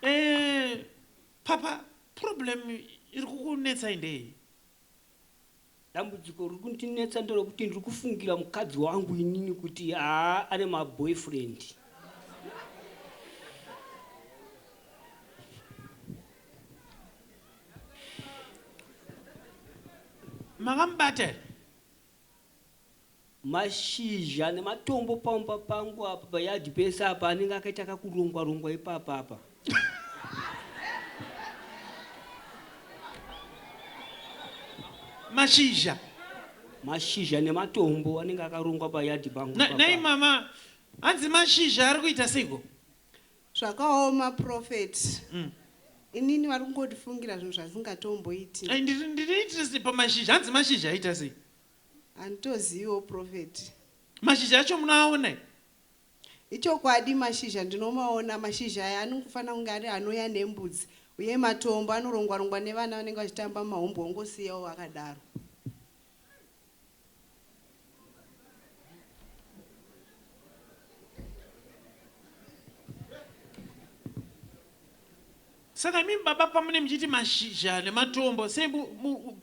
Eh, papa problem iri kukunetsai ndei? Dambudziko riri kundinetsa nderekuti ndiri kufungira mukadzi wangu inini kuti haa ane maboyfriend. Makamubata here? Mashizha nematombo pamba pangu apa payadhi pese apa anenge akaita kakurongwa rongwa ipapa apa. Mashizha. Mashizha nematombo anenge akarongwa payadhi pangu. Nei mama hanzi mashizha ari kuita seiko? Zvakaoma prophet. Inini vari kungotifungira zvinhu zvasingatomboiti. Ndiri interested pamashizha hanzi mashizha aita sei? Handitoziviwo prophet. Mashizha acho munoaona here? Ichokwadi mashizha ndinomaona mashizha aya anongofanira kunge ari anouya nembudzi uye matombo anorongwa rongwa nevana vanenge vachitamba mahumbwe ongosiyawo akadaro. Saka imi baba pamune muchiti mashizha nematombo sei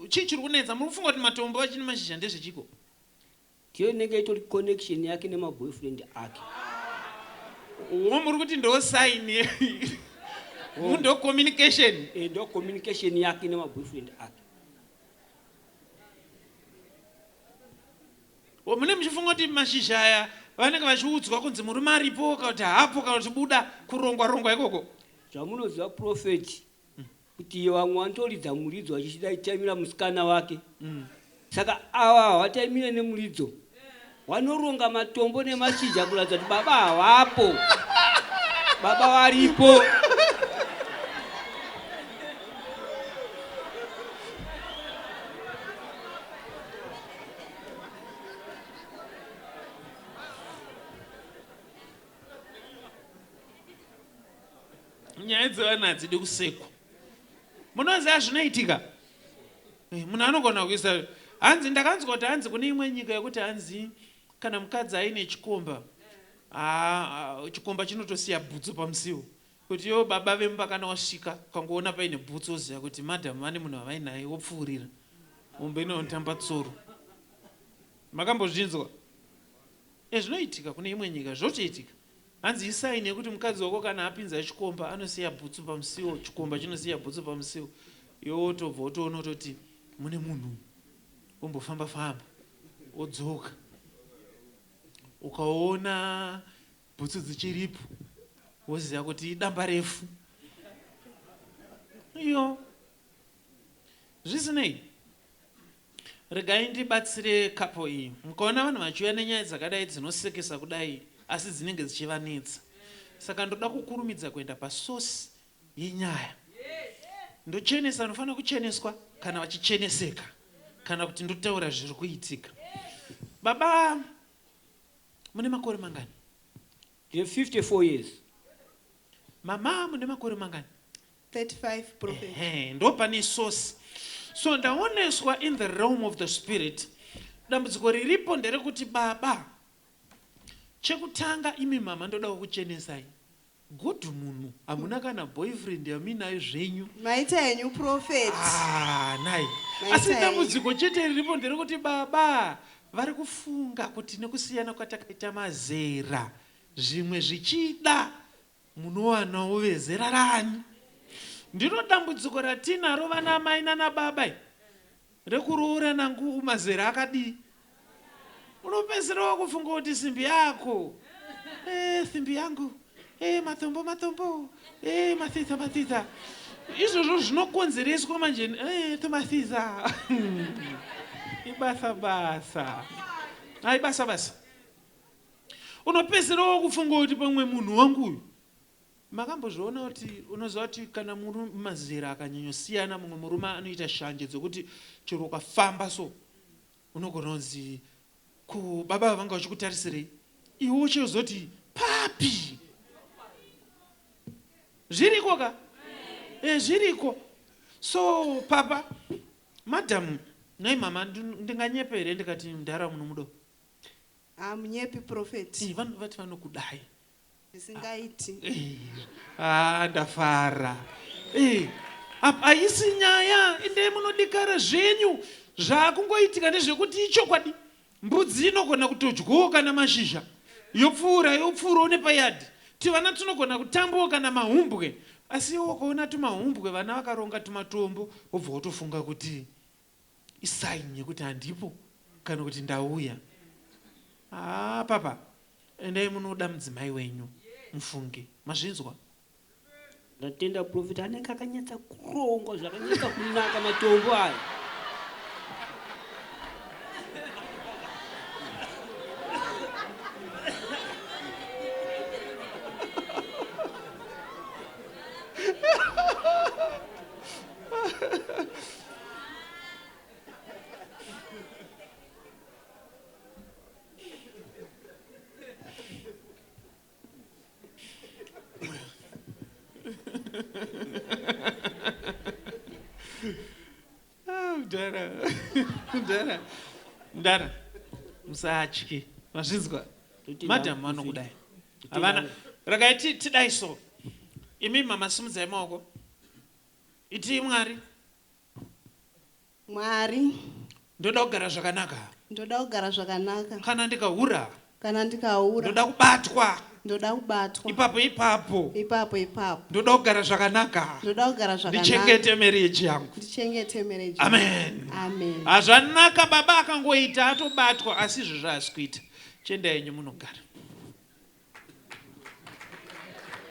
chii chiri kunetsa muri kufunga kuti matombo achine mashizha ndezvechiko? Ndiyo inenge itori connection yake nemaboyfriend ake. Wo muri kuti ndo sign oh. Ndo communication. Eh, ndo communication yake nemaboyfriend ake. Wo mune muchifunga kuti mashizha aya vanenge vachiudzwa kunzi murume aripo kana kuti haapo kana kuti buda kurongwa rongwa ikoko. Zvamunoziva prophet kuti vamwe vanotoridza muridzo vachida itaimira musikana wake saka ava havataimire nemuridzo vanoronga matombo nemashizha kuratidza kuti baba havapo baba varipo. Nyaya dzevana hadzidi kusekwa. Munoziva zvinoitika? Eh, munhu anogona kuisa hanzi ndakanzwa kuti hanzi kune imwe nyika yekuti hanzi kana mukadzi aine chikomba ah, chikomba chinotosiya bhutsu pamusiwo kuti yo baba vemba kana wasvika ukangoona paine bhutsu woziva kuti madam vane munhu wavainaye wopfuurira hombe inotamba tsoro. Makambozvinzwa? E, zvinoitika kune imwe nyika zvotoitika. Hanzi isaini yekuti mukadzi wako kana apinza chikomba anosiya bhutsu pamusiwo, chikomba chinosiya bhutsu pamusiwo, iwe wotobva wotoona wototi mune munhu wombofamba famba wodzoka. Ukaona bhutsu dzichiripo woziva kuti idamba refu. Iyo. Zvisinei, Regai ndibatsire couple iyi. Mukaona vanhu vachiuya nenyaya dzakadai dzinosekesa kudai asi dzinenge dzichivanetsa. Saka ndoda kukurumidza kuenda pasource yenyaya. Ndochenesa vanofanira kucheneswa kana vachicheneseka kana kuti ndotaura zviri kuitika. Baba mune makore mangani? Ndine 54 years. Mama mune makore mangani? 35 prophet. Ehe, ndo pane source. So ndaoneswa in the realm of the spirit. Dambudziko riripo nderekuti baba chekutanga imi mama ndoda kukuchenesai. Good munhu hamuna kana boyfriend yamuinayo zvenyu. Maita henyu prophet. Ah, nai. Asi dambudziko chete riripo nderekuti baba vari kufunga kuti nekusiyana kwatakaita mazera zvimwe zvichida Munowanawo vezera rani. Ndiro dambudziko ratinaro vana amai nana baba rekuroorana nguu mazera akadii. Unopedzisira wakufunga kuti simbi yako eh, simbi yangu eh, matombo matombo eh, mathitha mathitha. Izvozvo zvinokonzereswa manje eh, tomathitha ibasa basa ai basa basa. Unopedzisira wakufunga kuti pamwe munhu wangu uyu. Makambozviona kuti unoziva kuti kana murume mazera akanyanyosiyana mumwe murume anoita shanje dzekuti chero ukafamba so unogona kunzi ko baba ava vanga vachikutarisirei iwe uchizoti papi zviriko ka e zviriko so papa madam nhai mama ndinganyepa here ndikati mdhara munomudo Hamunyepi prophet. Eh, vano, vati vanokudai. Zvisingaiti. Ah, ndafara. Eh, haisi nyaya, indei munodikara zvenyu. Zvakungoitika ndezvekuti ichokwadi. Mbudzi inogona kutodyawo kana mashizha yopfuura yopfuurawo nepayadhi. Tivana tunogona kutambawo kana mahumbwe asi iwe ukaona tumahumbwe vana vakaronga tumatombo wobva wotofunga kuti isign yekuti handipo kana kuti ndauya. Haa papa endai munoda mudzimai wenyu mufunge. Mazvinzwa? Ndatenda prophet anenge akanyatsa kurongwa zvakanyatsa kunaka matombo aya. Ah, mudhara mudhara mudhara musatye mazvinzwa madam vanokudai havana regai tidai so imi mama simudzai maoko itii mwari Mwari. Ndoda kugara zvakanaka. Ndoda kugara zvakanaka. Kana ndikahura. Kana ndikahura. Ndoda kubatwa. Ndoda kubatwa. Ipapo ipapo. Ipapo ipapo. Ndoda kugara zvakanaka. Ndoda kugara zvakanaka. Ndichengete marriage yangu. Ndichengete marriage. Amen. Amen. Hazvanaka baba akangoita atobatwa asi izvozvo haasi kuita. Chiendai henyu munogara.